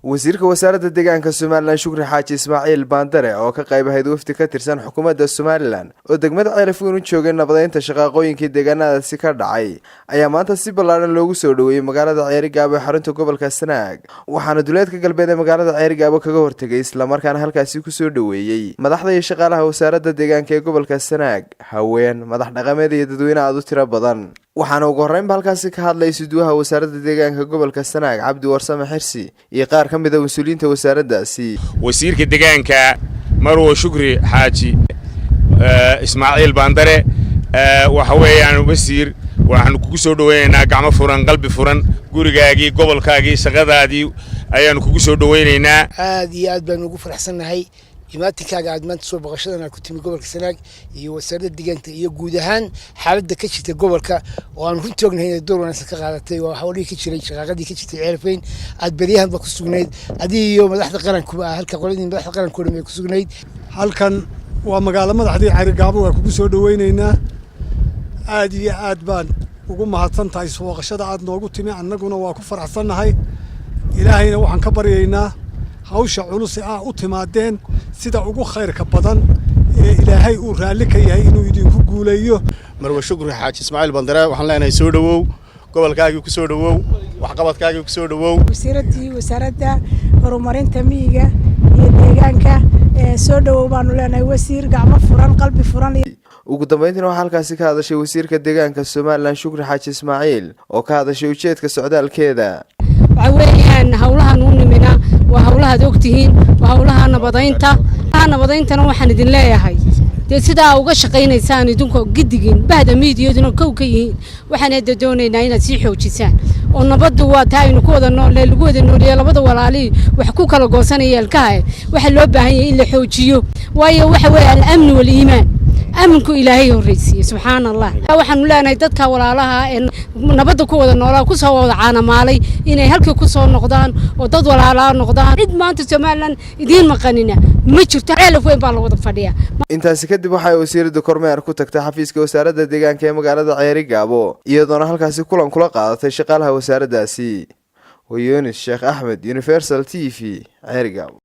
Wasiirka Wasaaradda Deegaanka Somaliland, Shukri Xaaji Ismaaciil Baandare, oo ka qayb ahayd wafdi ka tirsan xukuumadda Somaliland oo degmada Ceelafweyn u joogay nabadeynta shaqaaqooyinkii deegaanadaasi ka dhacay, ayaa maanta si ballaadhan loogu soo dhoweeyey magaalada Ceerigaabo ee xarunta gobolka Sanaag. Waxaana duleedka galbeed ee magaalada Ceerigaabo kaga hortegay, islamarkaana halkaasi kusoo dhoweeyey madaxda iyo shaqaalaha wasaaradda deegaanka ee gobolka Sanaag, haween, madax dhaqameed iyo dadweyne aada u tiro badan. Waxaana ugu horreynba halkaasi ka hadlay isuduwaha wasaaradda deegaanka gobolka Sanaag, Cabdi Warsame Xirsi, iyo qaar ka mid a mas-uuliyiinta wasaaraddaasi. Wasiirka deegaanka, Marwo Shukri Xaaji Ismaaciil Baandare, waxa weeyaan, wasiir, waxaanu kugu soo dhoweynaynaa gacmo furan, qalbi furan. Gurigaagii, gobolkaagii, shaqadaadii ayaanu kugu soo dhoweynaynaa. Aad iyo aad baanu ugu faraxsannahay imaatinkaaga aad maanta soo boqoshadan aad ku timi gobolka Sanaag iyo wasaaradda deegaanka iyo guud ahaan xaaladda ka jirta gobolka, oo aan runtii ognahay inay door wanaagsan ka qaadatay oo hawlihii ka jiray, shaqaaqadii ka jirtay Ceelafweyn aad beryahanba ku sugnayd, adii iyo madaxda qarankuba, halka qoladii madaxda qaranku dhan ay ku sugnayd. Halkan waa magaalo madaxdii Cerigaabo, waa kugu soo dhoweynaynaa. Aad iyo aad baan ugu mahadsan tahay booqashada aad noogu timi. Annaguna waa ku faraxsannahay. Ilaahayna waxaan ka baryaynaa hawsha culus ee aa u timaadeen sida ugu khayrka badan ee Ilaahay uu raalli ka yahay inuu idinku guuleeyo. Marwe Shukri Xaaji Ismaaciil Bandare, waxaan leenahay soo dhowow, gobolkaagii ku soo dhowow, waxqabadkaagii ku soo dhowow. Wasiiraddii wasaaradda horumarinta miyiga iyo deegaanka, soo dhowow baanu leenahay wasiir, gacmo furan, qalbi furan. Ugu dambeyntiina waxaa halkaasi ka hadashay wasiirka deegaanka Somaliland, Shukri Xaaji Ismaaciil, oo ka hadashay ujeedka socdaalkeeda. Waxa weeyaan, howlahan u nimina waa howlahaad ogtihiin, waa howlaha nabadaynta. Nabadayntana waxaan idin leeyahay, dee sidaa uga shaqaynaysaan idinkoo giddigiin bahda miidiyaduna kow ka yihiin, waxaan hadda doonaynaa inaad sii xoojisaan, oo nabaddu waa taa aynu ku wada noole, lagu wada nooliye. Labada walaalihii wax ku kala goosanaya ilkaha, waxaa loo baahan yahay in la xoojiyo, waayo waxa weeye الأمن والإيمان, aminku Ilaahay horraysiiye, subxaana Allah. Waxaanu leenahay dadka walaalaha ee nabadda ku wada noolaa, kusoo wada caanamaalay, inay halkii ku soo noqdaan oo dad walaalaa noqdaan. Cid maanta Somaliland idiin maqanina ma jirto. Ceelaf Weyn baa la wada fadhiyaa. Intaasi kadib waxay wasiirada kormeer ku tagtay xafiiska wasaaradda deegaanka ee magaalada Ceeri Gaabo, iyadoona halkaasi kulan kula qaadatay shaqaalaha wasaaraddaasi. Wayunis Sheekh Axmed, Universal TV, Ceeri Gaabo.